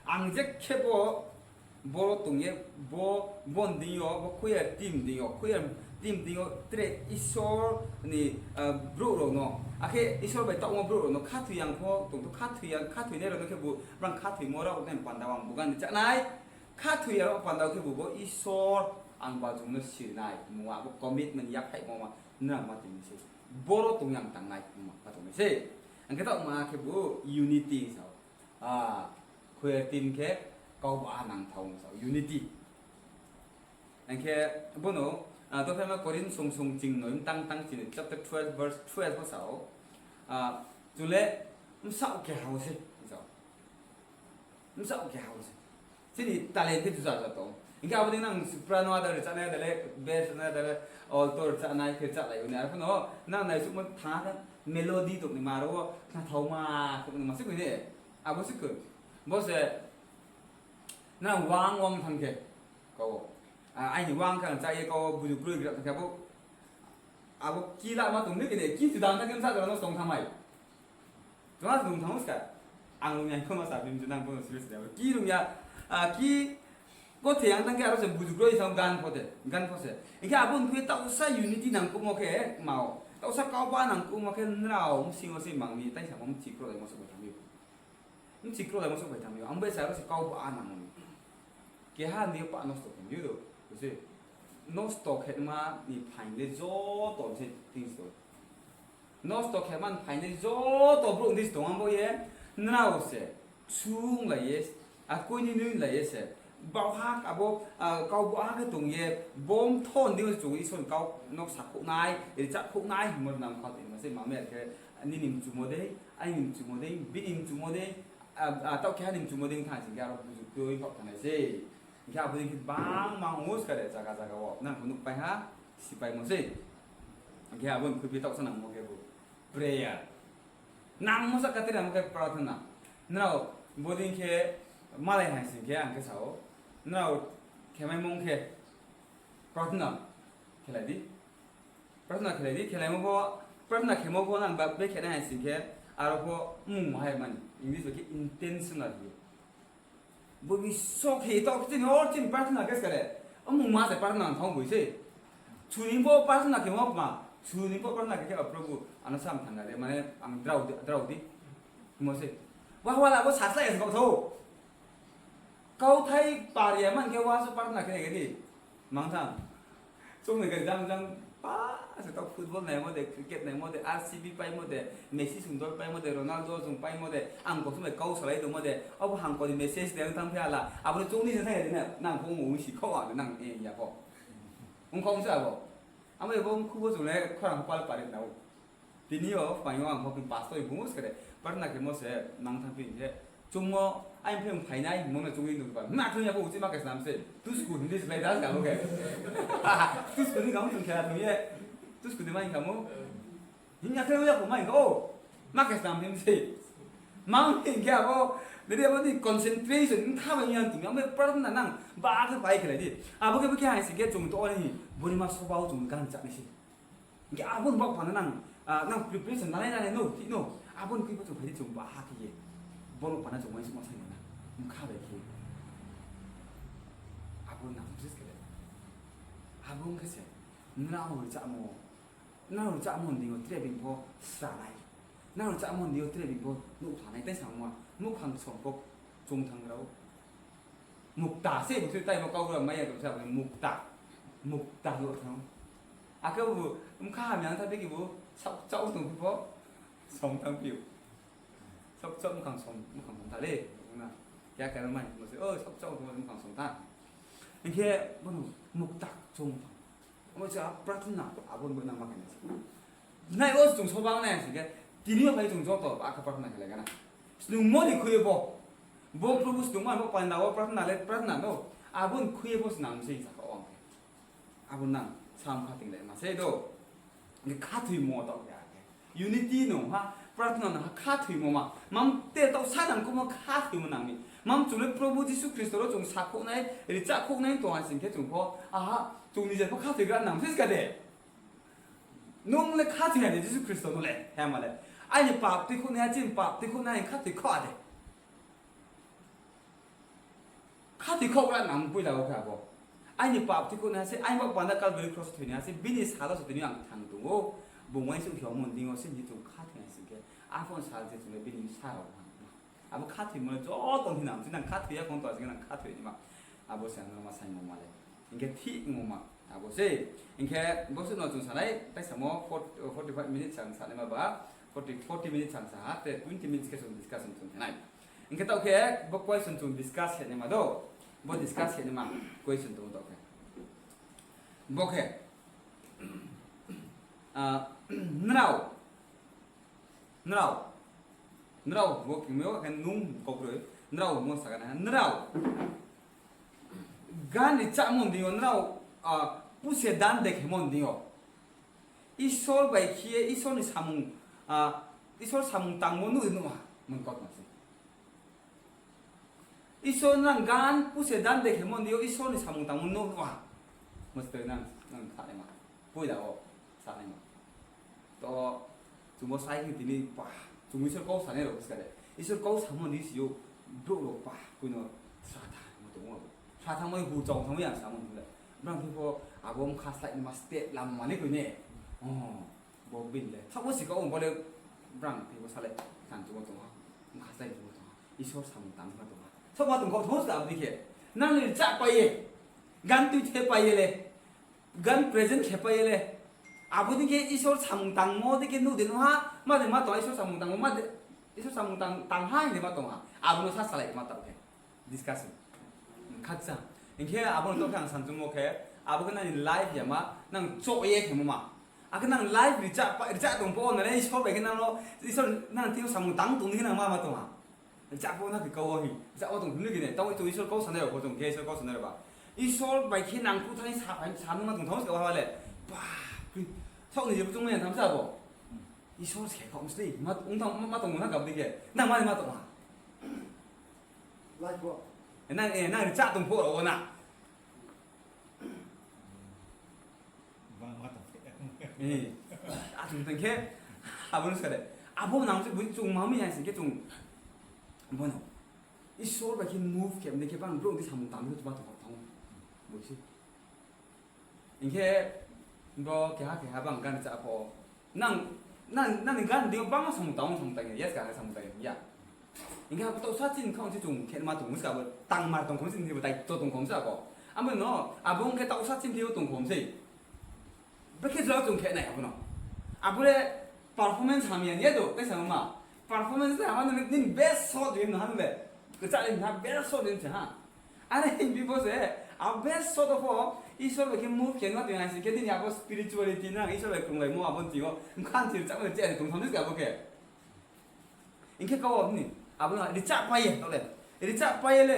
Ang je khe bo Boro tong ye, bo, bo ni deing yo, bo choir team deing yo, choir team deing yo tre Isor ni, ah, brouh rao no, akhe Isor bai taohmo brouh rao no khathoi ya pho tong thou, khathoi ya, khathoinai rao no khebu brang khathoimo rao nai panda wo ang bugan ni chánai. Khathoi ya rao panda wo khebu bo Isor ang ba chung no siri nai, mungha bo commitment yaphaihmo ma nrang ma tong mi se. Boro tong ye ang tangnai, mungha ma tong mi se. Ang khe taoh ma khebu unity sao. Ah, choir team khe kau ba nang thao sao, unity. Ang khe bono, ah, dophaima Korinth song song ching noi, tang tang chini, chapter twelve, verse twelve wo sao. Ah, chung le bsaoh keha wo se, sao. Bsaoh keha wo se. Chini talent khe juda juda tong. Hing khe abo dei nang soprano ada rchánai, ada le bass rchánai, ada le alto rchánai, khe rchalai ou ni. Arphuh no nang naisuhmo thanng khe melody tong ni ma aro wo khnathaoma tong ni ma se koi ne. Abo se koi. Bo se nang wang wang thanng khe, kau, ah, aini wang khe ang chá ye kau buju kroi gra thanng khe abo, abo key la ma tong ni khe ne, key juda thanng khe bsa jora no tong thanng mai. Tong a tong thanng ou ska. Ang rung ya kho no sa bini je nang bono serious de. Key rung ya, ah, key kothe yang thanng khe aro se buju kroi thanng gan pho de, gan pho se. Hing khe abo ni khe taohsa unity nangkuhmo khe ma ou. Taohsa kau ba nangkuhmo khe nrao bsing yo se mang mi, tai samo bchi krolaimo se bai thanng mi. Bchi krolaimo se bai thanng mi. Ang bai sa aro se kau ba nang mi. Keha ni pa nosto khe mi do. Bo se nosto khe ma ni phaing le joto se things to. Nosto khe man phainai joto brouh ni tong ang bo ye, nrao se, ksung lai ye, akoi ni nui lai ye se, baohha abo, ah, kau baohha khe tong ye, bom thon di chung Isor ni kau no sakhouhnai, rchahkhouhnai, hingmo nang kha tong ma se, mame khe, nini mchumo dei, aini mchumo dei, bini mchumo dei, ah, ah, taoh keha ni mchumo dei thanng sing khe aro buju kroi khaoh thanng nai se. Hing khe abo dei khe bangma ong ou ska de, zaga zaga wo. Nang pho nuhpai ha, sipaimo sei. Hing khe abo ni khuiphi taohsa nangmo khe bo prayer. Nangmo sa katir nangmo khe prarthana. Nrao bodei khe malai hai sing khe ang khe sa ou. Nrao khemaimo khe prarthana khelai di. Prarthana khelai di, khelaimo pho, prarthana khemo pho nang ba be khenai hai sing khe, aro pho mungma hai mani. English bai khe intentional hing ou. Bo bi so khe taoh khe chini or chini prarthana khe ska de. Mungma se prarthana thanng boi sei. Chuni pho prarthana khemo kma. Chuni pho prarthana khe khe, O Probhu, ano sam thangna de, mane ang drao di, drao di. Mo se. Wa wa la bo saslai es kau thou. Kauthai par ya man khe wa so prarthana khe khe di. Mang tham. Chung ni khe jang jang pa se taoh football naimo de, cricket naimo de, R C B paimo de, Messi sungdol paimo de, Ronaldo sung paimo de, ang kothum bai kau salai tongmo de, abo hangko ni message de ang thanng phi hala. Abo no chung ni se thang ya di na, nang pho ong si kho ang nang e ya pho. Ong kho ong se abo. Amo abo ong khu bo chung le khorang pal pari na ou. Tini yo, phai yo ang pho pastor bung skare, prarthana khemo se nang thang phi khe, chungmo, ai phe phainai, hingmo no chungwi nung ba. Na thung ya bo uchi ma khe snam se, tusku hindi slai da ga bo khe. Tusku ni gam thung khela thung ye, tusku ni ma hing kha mo. Hing ya khe ya ko ma hing kha o, ma khe snam hing se. Ma hing khe abo, nini abo ni concentration, hing kha ba hing ya thung ya, amo prarthana nang, ba khe bai khe lai di. Abo khe bo khe hai se khe chung to ni, boni ma soba o chung gan cha ni se. Hingkhe abo ni baoh panda nang, ah, nang preparation nanai nanai no, thik no. Abo ni khe bo chung phai di chung baha khe ye. Bo ni panda chung uaingsouhma sai nai na. Bkha bai khe. Abo nang dress khe le. Abo ong khe se. Nrao rchamo. Nrao rchamo ni deing yo tre being pho sra nai. Nrao rchamo ni deing yo tre being pho nuh thanng nai tai samung ma. Muhkhang som pho chung thanng rao. Mukta se bo se tai bo kau gra mai ya tong sa bo mukta. Mukta lo thang. Akhe bo bkha hamya tha phi khe bo saoh chaoh tong phi pho. Song thang phi ou. Saoh chaoh muhkhang song, muhkhang song tha le. Na. Kya kya mai mo se, o saoh chaoh tong muhkhang song tha. Hingkhe bo mukta chung thang. Amo se a prarthana, abo ni bo nang ma khe nai se. Nai o chung soba nai se khe, tini yo phai chung joto ba khe prarthana khe lai gana. Snungmo ni khui bo. Bo Probhu snungma bo panda o prarthana le prarthana no. Abo ni khui bo snang se sa kha o ang khe. Abo nang sam kha ting lai ma se do. Ni khathoimo to khe a khe. Unity no ha, prarthana no ha, khathoimo ma. Mam te to sa nang kumo khathoimo nang ni. Mam chung le Probhu Jisu Khristo ro chung sakhouh nai, rchahkhouh nai tong ha sing khe chung pho, aha, chung nije pho khathoi gra nang se ska de. Nung le khathoi ya de Jisu Khristo no le, he ma le. Aini pap tuikhouh nai, chini pap tuikhouh nai, khathoi kho a de. Khathoi khaoh ra nang poila wo khe abo. Aini pap thoi khouhnaiha se, aini bo panda Calvary cross thoi naiha se, bini sal wo se tini ang thang tong ou. Bung uaingsouh hiaomo ni deing yo se, ni chung khathoi nai sing khe, arphuh sal se chung le bini sa rao ha. Abo khathoimo le joto ni nang, tini ang khathoi ya khong to, aji khe nang khathoi naima. Abo se ang no ma saimo ma le. Hing khe thik ongmo ma, abo se. Hing khe bo suh no chung sanai, tai samo forty, forty-five minutes ang sanaima ba, forty, forty minutes ang sa ha, te twenty minutes khe chung discussion chung khe nai. Hing khe taoh khe bo question chung discuss khe naima do, bo discuss khe naima question tong taoh khe. Bo khe, ah, nrao, nrao, nrao, bo khe mo khe nung kau kroi, nrao mo sa kha na, nrao gan ni chámo ni deing yo, nrao, ah, puse dan de khe mo ni deing yo. Isor bai khe ye, Isor ni samung, ah, Isor samung tangmo nuh de nuh ha, mon kautma se. Isor nang gan puse dan de khe mo ni deing yo, Isor ni samung tangmo nuh nuh ha. Mesti nang, nang sanaima. Poila wo sanaima. To, chung bo sai khe tini, pa, chung Isor kau sanai rao buskha de. Isor kau samo ni si yo, brouh rao pa, koi no sra thanngmo tong ou. Sra thanngmo hu chong thanngmo yang samo ni le. Brang khe pho, abo mkha slái ni ma step lam mani koi ne. Oh, bo bini le. Thaoh bo si kau bo le, brang khe pho salai, kan chung bo tong ha. Mkha slái chung bo tong ha. Isor samung tang ma tong ha. Thaoh ma tong kau thaoh sa abo dei khe. Nang ni rchah pai ye. Gan tuithe pai ye le. Gan present khe pai ye le. Abo dei khe Isor samung tangmo dei khe nuh de nuh ha, ma de ma tong ha Isor samung tangmo, ma de Isor samung tang, tang ha hing de ma tong ha. Abo no sa salai ma taoh khe. Discussion. Khakchang. Hing khe abo no taoh khe ang sanchungmo khe, abo khe nang ni life ya ma, nang choh ye khemo ma. Akhe nang life rchah pa, rchah tong pho, nang le Isor bai khe nang no, Isor nang thing yo samung tang tong di khe nang ma ma tong ha. Rchah pho na khe kau wo hi, rchah wo tong phim le khe ne, tamo chung Isor kau sanai rao pho chung khe Isor kau sanai rao ba. Isor bai khe nang kuthai sa phai, sa nung ma tong thang se kau ha le. Ba, pri, saoh ni je chung mai tham sa bo. Isor se kau msli, ma, ong thang, ma, ma tong na kau dei khe. Nang ma, ma tong ha. Nang, eh, nang rchah tong pho rao wo na. Eh, achung tang khe, abo no sa de. Abo nang se bui chung ma mi ya sing khe chung. Bo no. Isor bai khe move khe, mne khe bang brouh di samung tang di ba tong thang. Bo se. Hing khe, bo keha keha bang gan rchah pho. Nang, nang, nang ni gan di bang samung tang, samung tang ya, yes ka samung tang ya. Hing khe abo taohsa chini khaoh se chung khe ma tong, muska bo tang mar tong khom se, ni bo tai to tong khom se abo. Abo no, abo hing khe taohsa chini yo tong khom se. Brekhe jora chung khe nai abo no. Abo le performance hamya ni ya do, kaisa ma. Performance le hama no nini best shot ri no han le. Kchah le ha best shot ri se ha. Are hing bi bo se, abo best shot pho, Isor bai khe move khe no tong hai sing khe nini abo spirituality nang, Isor bai krunglaimo abo ni thing yo, mkhan thir chak le che tong tham se abo khe. Hing khe kau ni, abo no rchah pai ye, taoh le. Rchah pai ye le,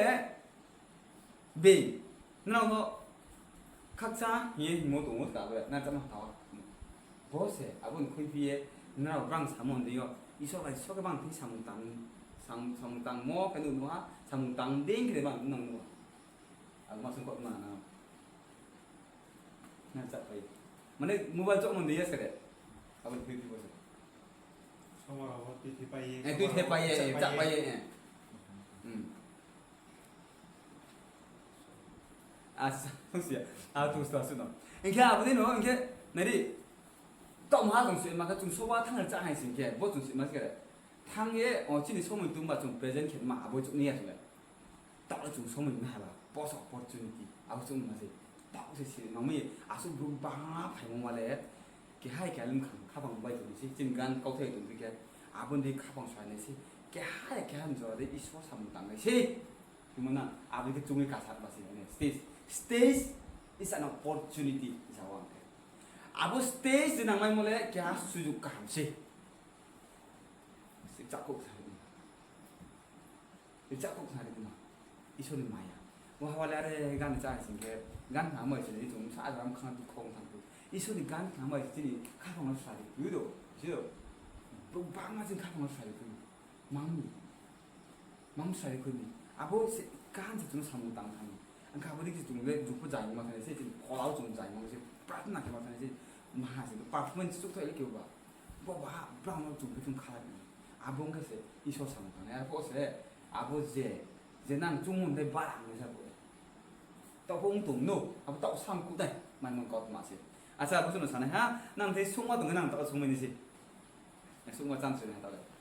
Bei, nrao no khakchang hing ye hingmo tong ou ska bo le, nang chámo thaoh ha. Bo se, abo ni khuiphi ye, nrao brang samo ni deing yo, Isor bai só khe bang thing samung tang, sam-, samung tangmo khe nuh nuh ha, samung tang dei khe bang nang nuh ha. Abo ma sung kau ma na. Nang rchah pai. Mane mobile chouhmo ni deing ya ska de. Abo ni khuiphi bo se. Soma rao wo tuithe pai ye, eh, tuithe pai ye, rchah pai ye, eh. Hmm. Asa, tongsi ya. A, tong sto, asuh no. Hing khe abo dei no, hing khe, nai di, taoh maha chung se, ma khe chung soba thanng rchah hai sing khe, bo chung se, ma se khe, thanng ye, o, chini somoi tong ba chung present khe ma, abo chung ni ya chung le. Taoh le chung somoi nai ha ba, post opportunity, abo chung ma se. Taoh se si, nang mi, asuh brouh bangma phaimo ma le, kehai kehai le mkhang khaphang bai tong se, chini gan kauthai tong khe, abo ni khaphang sai nai se, kehai kehai ni jora de Isor samung tang nai se. Himo na, abo khe chungwi kasa ba se, stage. Stage is an opportunity, sa ang khe. Abo stage de nangmaimo le keha sujuk kaham se. Rchahkhouh sa ri di. Rchahkhouh sa ri di ma. Isor ni maya. Bo haba le are gan cha sing khe, gan khnamai se ni chung sa gram khang tu khong thang tu. Isor ni gan khnamai se chini khaphang no sa ri tu do. Si do. Brouh bangma chini khaphang no sa ri tu. Mang ni. Mang sari khui ni. Abo se kaham se chung samung tang thang. Ang khe abo dei khe chung le jupho jai ma thang se, chung phola wo chung jai ma se, prarthana khe ma thang se, maha se performance chukthai le khe ba. Bo ba, brang no chung khe chung khalai ni. Abo ong khe se Isor samung tang nai. Arphuh se, abo je, je nang chungmo dei bara hing sa bo. Taoh pho ong tong no, abo taoh sam kuh dai, maimon kautma se. Acha, abo suh no sanai ha, nang the suhma tong khe nang taoh suhmai ni se. Suhma chang se nai ha taoh le.